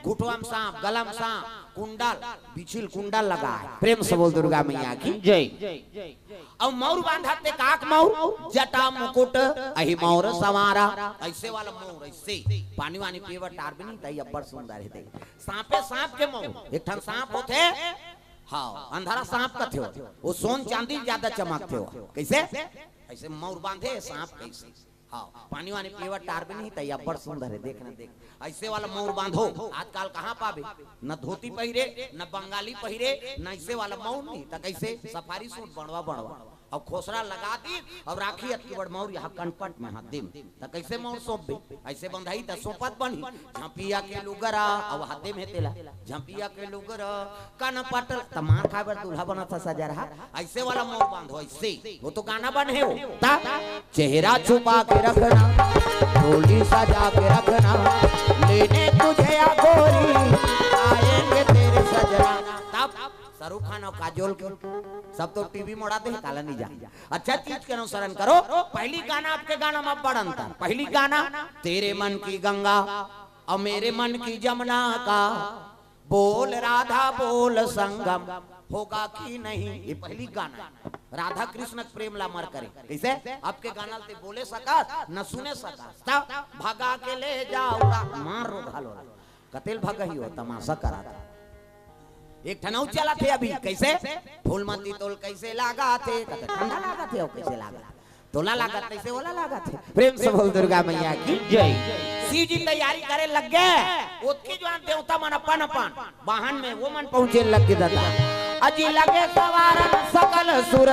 घुटवा म सांप, गला म सांप, कुंडल, बिछिल कुंडल लगा है। प्रेम से बोल दुर्गा मैया की। जय। अउ मउर बांधत ते काक मउर, जटा मुकुट अहि मउर संवारा। ऐसे वाला मउर, ऐसे पानी वानी पीवत टार भी नहीं, तई अब्बड़ सुंदर है। सांपे सांप के मउर, एक ठन सांप होथे, हाँ, अंधारा सांप कथे हो, वो सोन चांदी ज्यादा चमकथे हो। कैसे? ऐसे मउर बांधे सांप कैसे। हाँ, पानी वानी पीवत टार भी नहीं, तई अब्बड़ सुंदर है, देख ना देख। ऐसे वाला मउर बांधो, आजकल कहाँ पाबे? न धोती पहिरे, न बंगाली पहिरे, न ऐसे वाला मउर नहीं, त कैसे? सफारी सूट बनवा बनवा। अब खोसरा लगा दी, अब राखी अतकी बड़ मउर यहाँ कनपट में हाथ दे में। त कैसे मउर सौंपबे? ऐसे बंधाई त सौंपत बनही। झपिया के लुगरा, अब हाथे में तेला। झपिया के लुगरा, कनपट, त मार खाए बर दूल्हा बनत हे सजरहा। ऐसे वाला मउर बांधो, ऐसे। वो तो गाना बन है वो। ता चेहरा छुपा के रखना, डोली सजा के रखना, लेने तुझे या गोरी, आएंगे तेरे सजना। तब शाहरुख खान अउ काजोल के सब तो टीवी मोड़ा दे, काला नहीं जा। अच्छा चीज के अनुसरण करो। पहली गाना, अब के गाना में बड़ अंतर। पहली गाना, तेरे मन की गंगा और मेरे मन की जमुना का बोल राधा बोल संगम होगा कि नहीं, ये पहली गाना है। राधा कृष्ण के प्रेम ला अमर करे। कैसे? अब के गाना ल ते बोले सकस, न सुने सकस। तब भगा के ले जाओ रा-, मार रो घालो रा। कते ल भगही हो, तमाशा करा था। एक ठन अउ चलत हे अभी, कैसे? फूलमती तोल कैसे लागत हे? कते ठंडा लागत हे, अउ कैसे लागत हे? तोला लागत, कैसे ओला लागत हे? प्रेम से बोल दुर्गा मैया की। जय। शिव जी तैयारी करे लग गे। ओतकी जुवान देवता मन अपन अपन वाहन में वो मन पहुंचे लग गे दादा। अजी लगे सवारन सकल सुर,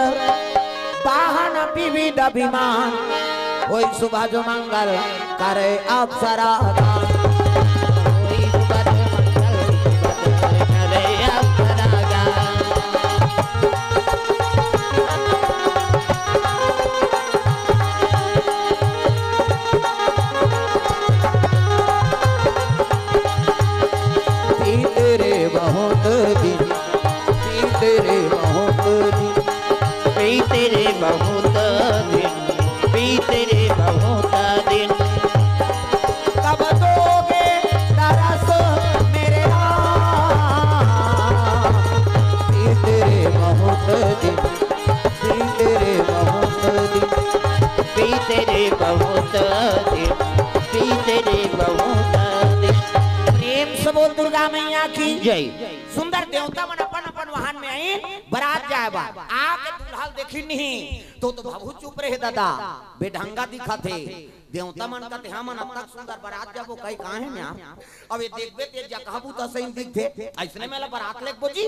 वाहन विविध विमान, होई सुभज मंगल करे अप्सरा गान। होई सुभज मंगल करे अप्सरा गान। बीते रे बहुत दिन, बीते रे बहुत दिन, बीते रे बहुत दिन, बीते रे बहुत दिन। कब दोगे दरस मेरे राम? बीते रे बहुत दिन, बीते रे बहुत दिन, बीते रे बहुत दिन, बीते रे बहुत दिन। प्रेम से बोल दुर्गा मैया की जय। सुंदर देवता मन अपन अपन वाहन में आइन, बरात जाए बर। आके दूल्हा ल देखिन नहीं, तो, तो बाबू चुप रहे दादा, बेढंगा दिखत हे। देवता मन कथे, "हमन अतक सुंदर बरात जाबो, कई कहाँ हे ना?" अब ये देखबे ते जकहा बूता सही दिखथे, अइसने में ला बरात लेगबो जी।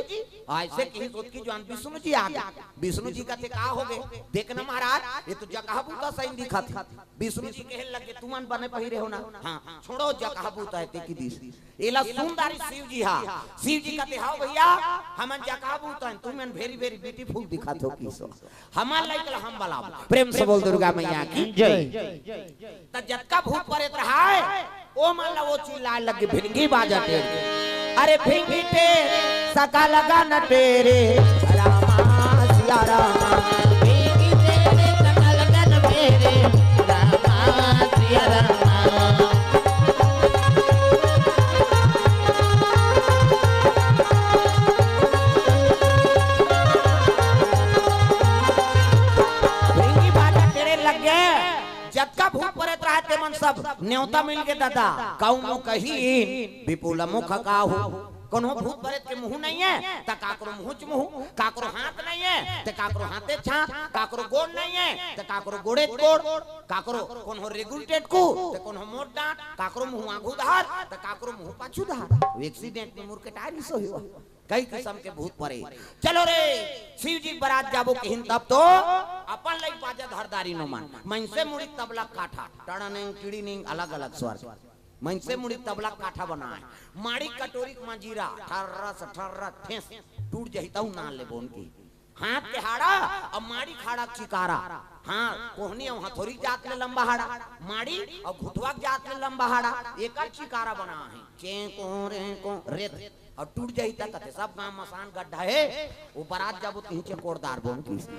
अइसे कहिस ओतकी जुवान विष्णु जी आगे। विष्णु जी कथे, "का होगे? देख न महाराज, ये तो जकहा बूता सही दिखत हे।" विष्णु जी कहे लगे, "तुमन बने पहिरे हो ना?" "हाँ।" "छोड़ो, जकहा बूता हे, ते कि दिस।" एला सुन डारिस शिव जी हा। शिव जी कथे, "हव भैया, हमन जकहा बूता हन, तुमन very, very beautiful दिखत हो किसो। हमर लइका ल हम बलाबो।" प्रेम से बोल दुर्गा मैया की जय। त जतका भूत परेत रहाय, ओ मन ला ओ चिल्लाए लगे, "भिंगी बाजा टेर।" अरे भिंगी टेर, सकल गन टेरे, रामा सिया रामा। भिंगी टेरे, सकल गन टेरे, रामा सिया रामा। भिंगी बाजा टेरे लग गे। जतका भूत परेत रहाय, ते मन सब नेवता मिल गे दादा। कऊ मुँह कही, विपुल मुख काहू। कोनो भूत परेत के मुँह नहीं हे, त काकरो मुँह च मुँह, काकरो हाथ नहीं हे, त काकरो हाथे च हाथ, काकरो गोड़ नहीं हे, त काकरो गोड़े च गोड़, काकरो कोनो रेगुल टेटकू, त कोनो मोट डांट, काकरो मुँह आगू धार, त काकरो मुँह पाछू धार। वो accident में मुड़ के टायर ही सो हुआ। कई किसम के भूत परे। चलो रे, शिव जी बरात जाबो किहिन तब तो अपन लई बाजा धर डारिन ओमन। मइनसे मुड़ी तबला काठा, टड़निंग, टिड़िनिंग, अलग-अलग स्वर। मइनसे मुड़ी तबला काठा बनाए। माड़ी कटोरी के मंजीरा, ठर्रस, ठर्रस, ठेस, टूट जही तहू नाल ले बोन की। हाथ के हाड़ा अउ माड़ी खाड़ा के चिकारा। हाँ, कोहनी अउ हथौरी जात ले लंबा हाड़ा, माड़ी अउ घुटवा के जात ले लंबा हाड़ा, एकर चिकारा बना हे। चेंको, रेंको, रेत। अउ टूट जाही त कथे, "सब गांव मसान गड्ढा हे, वो बरात जाबो तिही चेकोर डारबो।"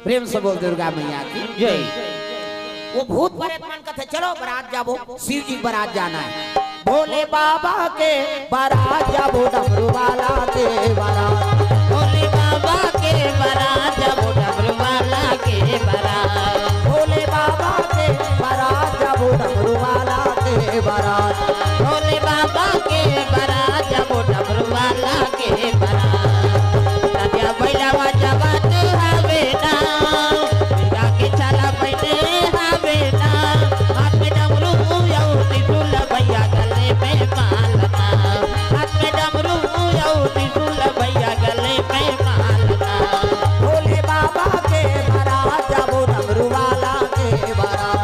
प्रेम से बोल दुर्गा मैया की जय। वो भूत प्रेत मन कथे, "चलो बरात जाबो, शिव जी बरात जाना है।" भोले बाबा के बरात जाबो, डमरू वाला के बरात। भोले बाबा के बरात जाबो, डमरू वाला के बरात। भोले बाबा के बरात जाबो, डमरू वाला के बरात। भोले बाबा के बरात जाबो, डमरू वाला के बरात। नदिया भैया जगत हवे ना, भैया के छाला पहने हवे ना। हाथ में डमरू अउ त्रिशूल भैया गले में माला ना। हाथ में डमरू अउ त्रिशूल भैया गले में माला ना। भोले बाबा के बरात जाबो, डमरू वाला के बरात।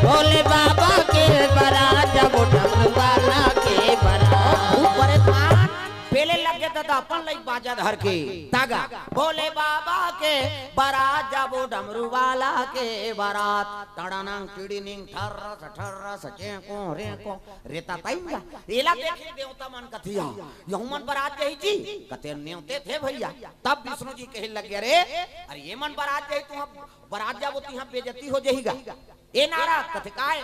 भोले बाबा के बरात जाबो, डमरू वाला के बरात। भूत प्रेत मन पेले लग गे दादा, अपन लइक बाजा धर के। तागा, भोले बाबा के बरात जाबो, डमरू वाला के बरात। टड़ानंग टिड़िनिंग ठर्रस ठर्रस चेंको रेंको। रेता तइम गा। एला देखे देवता मन कथे, "यहू मन बरात जाही जी।" कथे, "नेवते थे भैया।" तब विष्णु जी कहे लग गे, "अरे, अरे ये मन बरात जाही, तुहा बरात जाबो, तिहा बेइज्जती हो जाही गा।" ए नारद कथे, "काय?"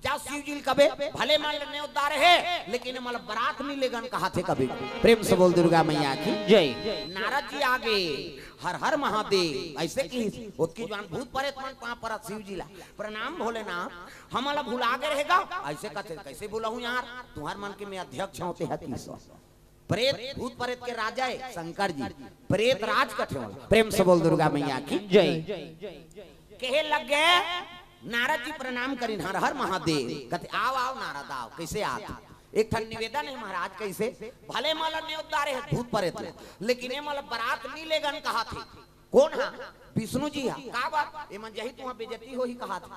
जा शिव जी ल कबे, भले मन ल नेवत डारे हे, लेकिन ए मन ल बरात नी लेगन कहाथे कबे। प्रेम से बोल दुर्गा मैया की जय। नारद जी आगे, "हर हर महादेव," अइसे किहिस। ओतकी जुवार भूत प्रेत मन पाँव परत शिव जी ला, "प्रणाम भोलेनाथ, हमन ला भुला गे रहे गा?" अइसे कथे, "कइसे भुलाहूँ यार, तुंहर मन के मैं अध्यक्ष हंव, तेहा किहिस।" प्रेत, भूत प्रेत के राजा हे शंकर जी, प्रेत राज कथे ओला। प्रेम से बोल दुर्गा मैया की जय। कहे लग गे, नारद जी प्रणाम करिन, "हर हर महादेव।" कथे, "आव, आव नारद, आव, कइसे आत?" एक ठन निवेदन हे महाराज, कइसे? "भले मन ल नेवत डारे हे भूत प्रेत ल, लेकिन ए मन ल बरात नी लेगन कहाथे।" कोन हा? विष्णु जी हा। "काबर?" "ए मन जाही, तुहा बेइज्जती होही कहाथे।"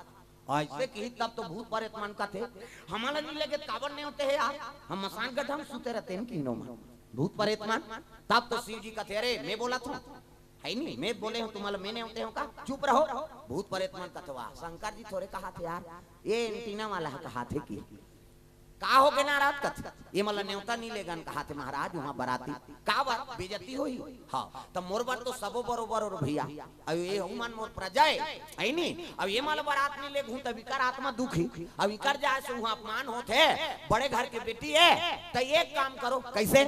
अइसे किहिस तब तो भूत प्रेत मन कथे, "हमन ल नी लेगे त काबर नेवते हे यार? हम मसान गड्ढा म सुते रहितेन किहिन ओ मन।" भूत प्रेत मन, तब तो शिव जी कथे, "अरे, मैं बोलत हंव, हे नी, मैं बोले हंव, तुमन ल मैं नेवते हंव का? चुप रहो।" भूत प्रेत मन कथे, "वाह, शंकर जी थोरे कहाथे यार, ए एंटीना वाला ह कहाथे कि।" "का हो गे नारद?" कथे, "ए मन ल नेवता नी लेगन कहाथे महाराज, उहां बराती।" "काबर? बेइज्जती होही?" "हां।" "त मोर बर तो सबो बरोबर ओ भैया, अउ ए हू मन मोर प्रजा हे, हे नी? अउ ए मन ल बरात नी लेगहूं, तब इकर आत्मा दुखी, अउ इकर जाय से उहां अपमान होत हे, बड़े घर के बेटी हे, त एक काम करो।" "कइसे?"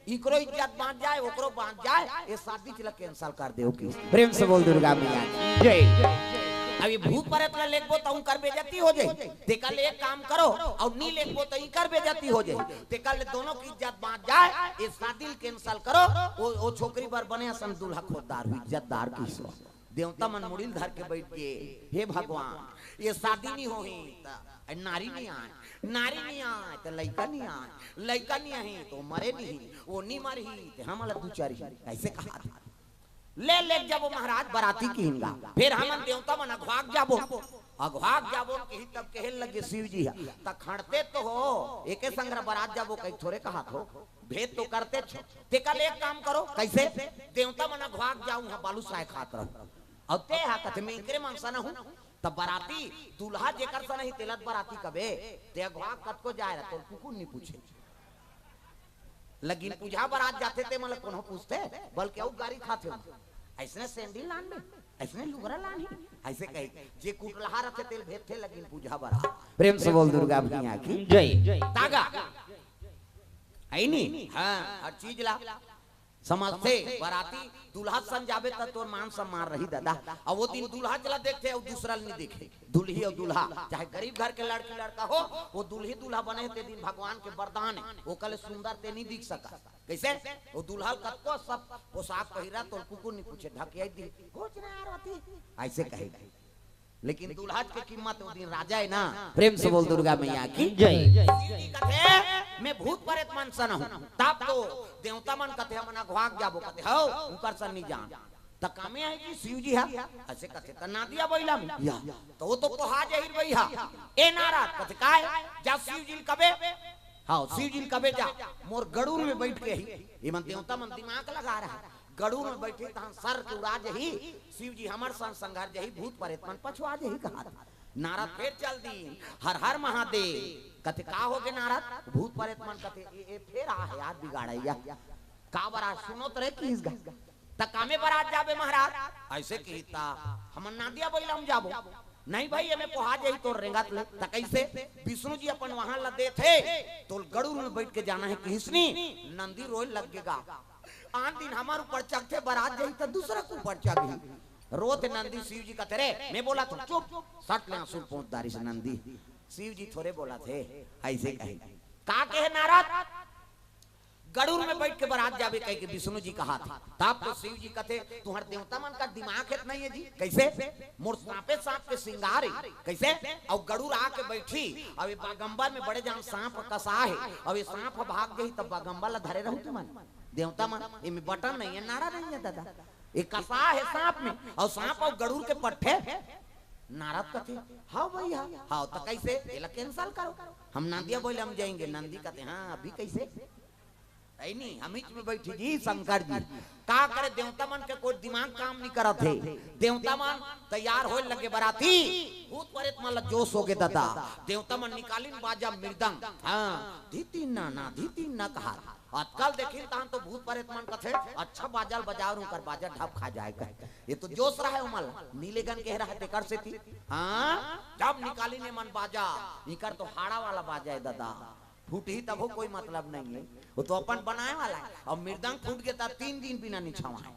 "इकरो इज्जत बांच जाय, ओकरो बांच जाय, ए शादी ला cancel कर देव।" कि प्रेम से बोल दुर्गा मैया की जय। अब ये भूत प्रेत ला लेगबो त उंकर बेइज्जती हो जाही, तेकर ले एक काम करो, अउ नी लेगबो त इकर बेइज्जती हो जाही, तेकर ले दोनों के इज्जत बांच जाय, ए शादी ला cancel करो। ओ, ओ छोकरी बर बने असन दूल्हा खोजदार हू, इज्जतदार किहिस। देवता मन मुड़ी ल धर के बइठ गे, "हे भगवान, ए शादी नी होही त नारी नी आय, नारी नी आय त लइका नी आय, लइका नी आही त ओ मरे नी, ओ नी मरही त हमन ला दुचरही।" अइसे कहाथे। "ले, लेग जाबो महाराज, बराती किहिन गा, फेर हमन देवता मन अघवाक जाबो, अघवाक जाबो," किहिस तब कहे लगे शिव जी ह, "त खंड़ते तो हो, एके संग बरात जाबो कहिके थोरे कहाथो, भेद तो करतेच हो। तेकर ले एक काम करो।" "कइसे?" "देवता मन अघवाक जाहू, उहां बालूसाय खात रहू, अउ तेहा कथे मैं इकरे मन सन हूं, त बराती दूल्हा जेकर सन ही तेला त बराती कबे, ते अघवाक कतको जाय रह, तोला कुकुर नी पूछे।" लगिन पूजा बरात जाथे ते मन ल कोनो पूछथे, बल्कि अउ गारी खाथे। "अइसने सैंडिल लानबे, अइसने लुगरा लानही," अइसे कहिके जे कुटलहा रथे तेला भेजथे लगिन पूजा बरात। प्रेम से बोल दुर्गा मैया की जय। तागा, हे नी? हां, हर चीज ला समझथे। बराती दूल्हा सन जाबे त तोर मान सम्मान रही दादा। अउ ओ दिन दूल्हा च ला देखथे अउ दूसरा ल नी देखे, दुल्ही अउ दूल्हा, चाहे गरीब घर के लड़की लड़का हो, ओ दुल्ही दूल्हा बने हे ते दिन भगवान के वरदान हे, ओकर ले सुंदर ते नी दिख सकस। कइसे? ओ दूल्हा ल कतको सब पोशाक पहिरा, तोला कुकुर नी पूछे, ढकिया दी, "कुछ ना यार होती," अइसे कहे। लेकिन दूल्हा के कीमत ओ दिन राजा हे ना। प्रेम से बोल दुर्गा मैया की जय। शिव जी कथे, "मैं भूत प्रेत मन सन हूं।" तब तो देवता मन कथे, "हमन अघवाक जाबो।" कथे, "हव, उंकर सन नी जान।" "त कामे आही जी शिव जी हा?" अइसे कथे, "त नादिया बइला में।" "या, त ओ तो पोहा जाही भैया।" "ए नारद," कथे, "काय?" "जा शिव जी ल कबे, हां, शिव जी ल कबे जा, मोर गरुड़ में बइठ के आही।" ए मन देवता मन दिमाग लगा रहा हे। "गरुड़ में बइठही तहां सर के उड़ा जाही, शिव जी हमर संग संघर जाही, भूत प्रेत मन पछुआ जाही," कहाथे। नारद फेर चल दीन, "हर हर महादेव।" कथे, "का हो गे नारद?" भूत प्रेत मन कथे, "ए, ए फेर आ हे यार बिगाड़इया, काबर आज सुनोत रहे किहिस गा, त कामे बरात जाबे महाराज?" अइसे किहिस त हमन नादिया बइला म जाबो। नहीं भाई, एमे पोहा जाही तोर रेंगत ले। त कइसे? विष्णु जी अपन वाहन ला देथे, तोल गरुड़ में बइठ के जाना हे किहिसनी। नंदी रोए लग गे गा। आन दिन हमर ऊपर चघथे, बरात जाही त दूसरा के ऊपर चघही। रोथे नंदी, शिव जी कथे, "रे, मैं बोलत हँव, चुप।" सट ले आँसू ल पोंछ डारिस नंदी। शिव जी थोरे बोलत हे, अइसे कहे। का कहे नारद? गरुड़ में बइठ के बरात जाबे कहिके विष्णु जी कहत हे। तब तो शिव जी कथे, "तुँहर देवता मन का दिमाग हे त नहीं हे जी? कइसे? मोर साँपे साँप के सिंगार हे।" कइसे? अउ गरुड़ आके बइठही, अउ ए बागंबर में बड़े जान साँप कसा हे, अउ ए साँप ह भाग जाही, तब बागंबर ला धरे रहू तुमन? देवता मन, एमे बटन नहीं हे, नाड़ा नहीं हे दादा। ए कसा हे साँप में, अउ साँप अउ गरुड़ के पट्ठे। नारद कथे, "हव भइया, हव त कइसे? एला cancel करो।" हम नंदिया बोले, "हम जाएंगे।" नंदी कथे, "हाँ, अभी कइसे?" अइ नहीं, हमीच में बइठी जी शंकर जी। का करे, देवता मन के कोई दिमाग काम नहीं करत हे। देवता मन तैयार होए लगे बराती, भूत प्रेत मन ला जोश होगे दादा। देवता मन निकालिन बाजा मृदंग, हाँ, धितिन ना, धितिन ना कहा। अतका ल देखिन तहन तो भूत प्रेत मन कथे, "अच्छा बाजा ल बजाओ रे, उंकर बाजा ढप खा जाए," कहे। ए तो जोश रहय ओमन ला, नीलेगन के रहय तेकर सेती। हाँ, जब निकालिन एमन बाजा, इंकर तो हाड़ा वाला बाजा हे दादा, फूटही तभो कोई मतलब नहीं हे, ओ तो अपन बनाए वाला हे। अउ मृदंग फूट गे त तीन दिन बिना निछावाए।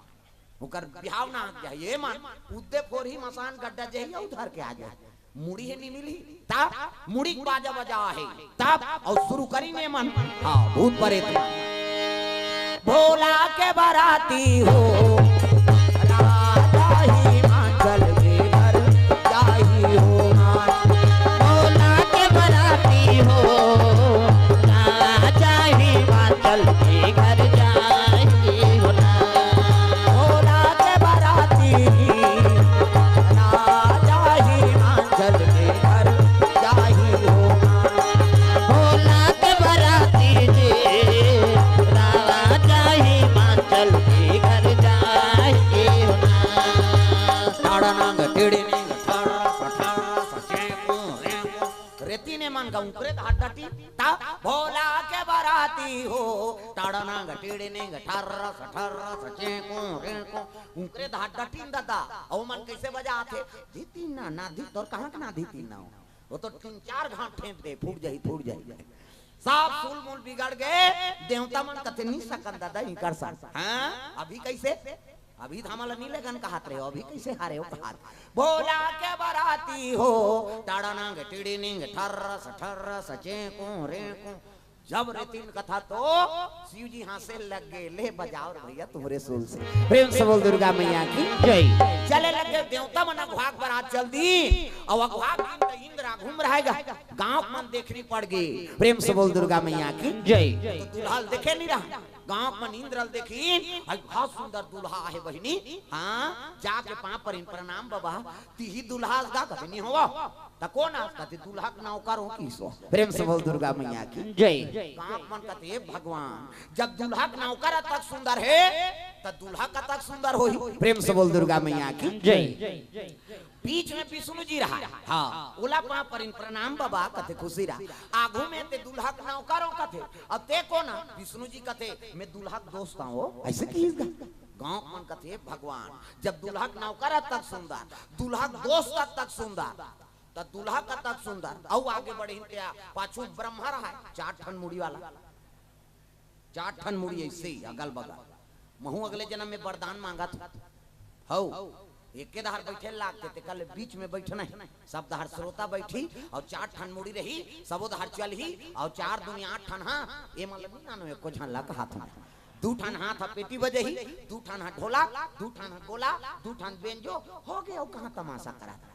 ओकर बिहाव ना आग जाही। ए मन, उद्दे फोरही मसान गड्डा जाही अउ धर के आ जाही। मुड़ी हे नि मिलही। तब मुड़ी के बाजा बजा हे। तब अउ शुरू करिन ए मन। हाँ, भूत प्रेत मन। भोला के बराती हो, राजा हिमाचल के घर जाही हो। भोला के बराती हो, राजा हिमाचल के घर जाही हो ना। भोला के बराती, राजा हिमाचल के घर जाही हो ना। भोला के बराती जी, राजा हिमाचल के घर जाही हो ना। टाड़ा नांग टिड़ी निंग, टाड़ा सा, टाड़ा सा, चेंकू, रेंकू। रेती ने मन का उंकरे धार डटी, ता भोला के बराती हो। टाड़ा नांग टिड़ी निंग, ठर्रस, ठर्रस, चेंकू, रेंकू। उंकरे धार डटी न दादा, अउ मन कइसे बजात हे? धी ती ना, ना धी, तोर कहाँ के ना धी ती ना हो? ओ तो तीन चार घांट फेंक दे, फूट जाही, फूट जाही। सब सुल मुल बिगड़ गे, देवता मन कथे नि सकन दादा, इंकर सन। हाँ, अभी कइसे? अभी त हमला नीलेगन कहत रहे हो, अभी कइसे हारे हो कहत? भोला के बराती हो, टाड़ा नांग टिड़ी निंग, ठर्रस ठर्रस, चेंकू रेंकू। जब रेतिन कथा तो शिव जी हाँसे लग गे, "ले बजाओ रे भइया तुँहरे सुल से।" प्रेम से बोल दुर्गा मैया की जय। चले लग गे देवता मन अघवा के बरात चल दी, अउ अघवा के दिन त इंद्र आघू म रहय गा, गाँव के मन देखनी पड़ गे। प्रेम से बोल दुर्गा मैया की जय। तो दूल्हा ल देखे नि रहा, गाँव के मन इंद्र ल देखिन, "अइ बहुत सुंदर दूल्हा आहे बहिनी।" हाँ, जाके पाँव परिन, "प्रणाम बबा, तिही दूल्हा अस गा?" कथे, "नि होवव।" "त कोन अस?" कथे, "दूल्हा के नौकर हों किहिस।" प्रेम से बोल दुर्गा मैया की जय। गाँव के मन कथे, "हे भगवान, जब दूल्हा के नौकर अतक सुंदर हे, त दूल्हा कतक सुंदर होही?" प्रेम से बोल दुर्गा मैया की जय। बीच में विष्णु जी रहय। हाँ, ओला पाँव परिन, "प्रणाम बबा," कथे, "खुशी रह।" आघू में ते दूल्हा के नौकर हों कथे, अउ ते कोन अस? विष्णु जी कथे, "मैं दूल्हा के दोस्त हों।" अइसे किहिस गा। गाँव के मन कथे, "हे भगवान, जब दूल्हा के नौकर अतक सुंदर, दूल्हा के दोस्त अतक सुंदर, त दूल्हा कतक सुंदर।" अउ आगे बढ़िन ते पाछू ब्रह्मा रहय, चार ठन मुड़ी वाला। चार ठन मुड़ी अइसे ही अगल बगल। महूँ अगले जनम में वरदान मांगत हँव। हव, एके डहर बइठे लागथे, तेकर ले बीच में बइठना हे। सब डहर श्रोता बइठही अउ चार ठन मुड़ी रही, सबो डहर चलही अउ चार दूनी आठ ठन, हाँ, ए मन ल नि जानो, एको झन ल कहत हँव। दू ठन हाथ ह पेटी बजाही, दू ठन ह ढोलक, दू ठन ह गोला, दू ठन बेंजो, हो गे, अउ कहाँ तमाशा करत?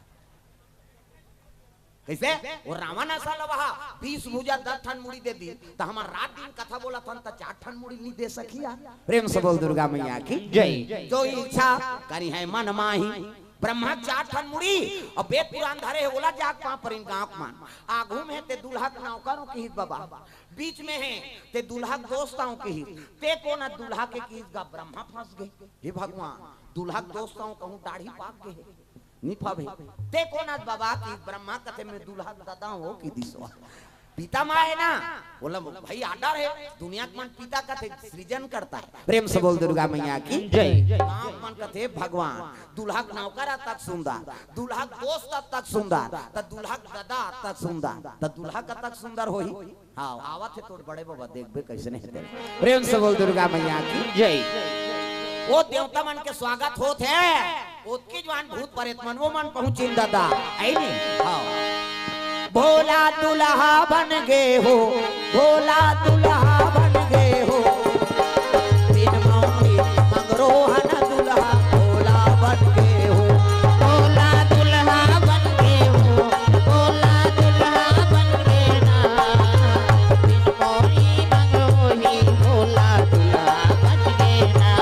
कइसे? ओ रावण असन ल वहा बीस भुजा दस ठन मुड़ी दे दिस, त हमन रात दिन कथा बोलत हन, त चार ठन मुड़ी नि दे सकही यार। प्रेम से बोल दुर्गा मैया की जय। जो इच्छा करिहैं मन माही, ब्रह्मा के चार ठन मुड़ी, अउ वेद पुराण धरे हे, ओला जाके पाँव परिन गाँव के मन। आघू में हे ते दूल्हा के नौकर हों किहिस बबा, बीच में हे ते दूल्हा के दोस्त हों किहिस, ते कोन अस दूल्हा के किहिस गा, ब्रह्मा फंस गे। हे भगवान, दूल्हा के दोस्त हों कहूँ दाढ़ी पाक गे हे। नि फबे। ते कोन अस बबा कि ब्रह्मा कथे मैं दूल्हा के ददा हों किहिस। पिता माँ हे ना, बोला भाई आर्डर हे। दुनिया के मन पिता कथे, सृजन करता हे। प्रेम से बोल दुर्गा मैया की जय। गाँव मन कथे भगवान। दूल्हा के नौकर अतक सुंदर, दूल्हा के दोस्त अतक सुंदर, त दूल्हा के ददा अतक सुंदर, त दूल्हा कतक सुंदर होही? हाँ, आवत हे तोर बड़े बाबा, देखबे कइसने हे तेला। प्रेम से बोल दुर्गा मैया की जय। ओ देवता मन के स्वागत होत हे, ओतकी जुवार भूत परेत मन, ओ मन पहुँचिन ददा, अइ नी? हाँ। भोला दूल्हा बन गे हो, भोला दूल्हा बन गे हो, बिन मौली मंगरोहन दूल्हा भोला बन गे हो। भोला दूल्हा बन गे हो, भोला दूल्हा बन गे ना, बिन मौली मंगरोही भोला दूल्हा बन गे ना।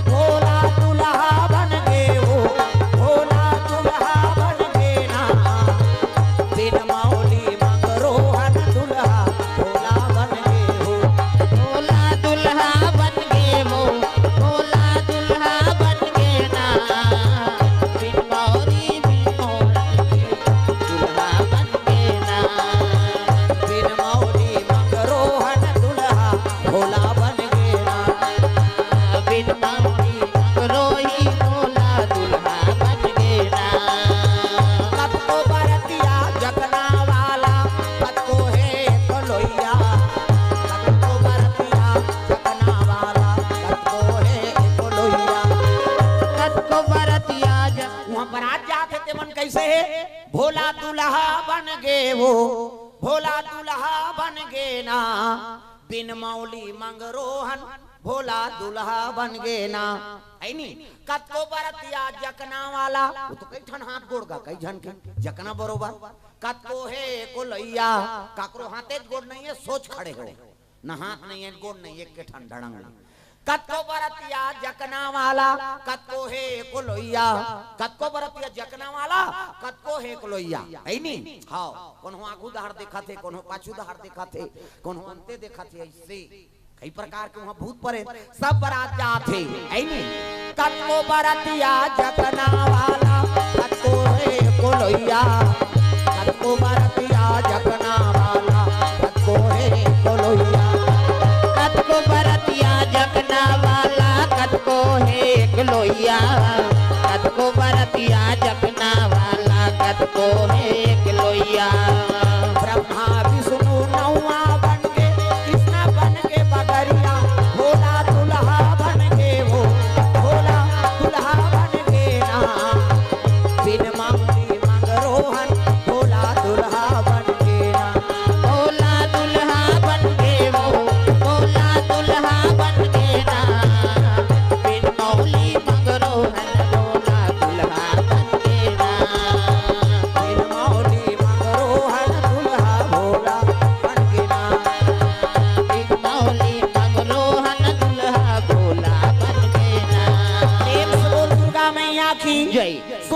भोला दूल्हा बन गे हो, भोला दूल्हा बन गे ना, बिन मौली मंगरोहन दूल्हा भोला बन गे हो। भोला दूल्हा बन गे हो, भोला दूल्हा बन गे ना, बिन मौली, बिन मौली दूल्हा बन गे ना, बिन मौली मंगरोहन दूल्हा भोला बन गे ना, बिन मौली मंगरोही भोला दूल्हा बन गे ना। कतको बरतिया जकना वाला, कतको हे कोलोइया, कतको बरतिया जकना वाला, कतको हे कोलोइया। कतको बरतिया जक- उहाँ बरात जात हे, ते मन कइसे हे? भोला दूल्हा बन गे हो, भोला दूल्हा बन गे ना, बिन मौली मंगरोहन भोला दूल्हा बन गे ना। अइ नी? कतको बरतिया जकना वाला, ओ तो कई ठन हाथ गोड़ गा, कई झन के जकना बरोबर। कतको हे कोलोइया, काकरो हाथे गोड़ नइ हे, सोच खड़े हो। न हाथ नइ हे, गोड़ नइ हे, एक के ठन ढड़ंग। कतको बरतिया जकना वाला, कतको हे कोलोइया। कतको बरतिया जकना वाला, कतको हे कोलोइया। अइ नी? हाँ, कोनो आगू डहर देखत हे, कोनो पाछू डहर देखत हे, कोनो अंते देखत हे, अइसे कई प्रकार के उहाँ भूत परेत, सब बरात जात हे, अइ नी? कतको बरतिया जकना वाला, कतको हे कोलोइया, कतको बरतिया जकना वाला, कतको हे कोलोइया। कतको बरतिया जकना वाला, कतको हे कोलोइया, कतको बरतिया जकना वाला, कतको हे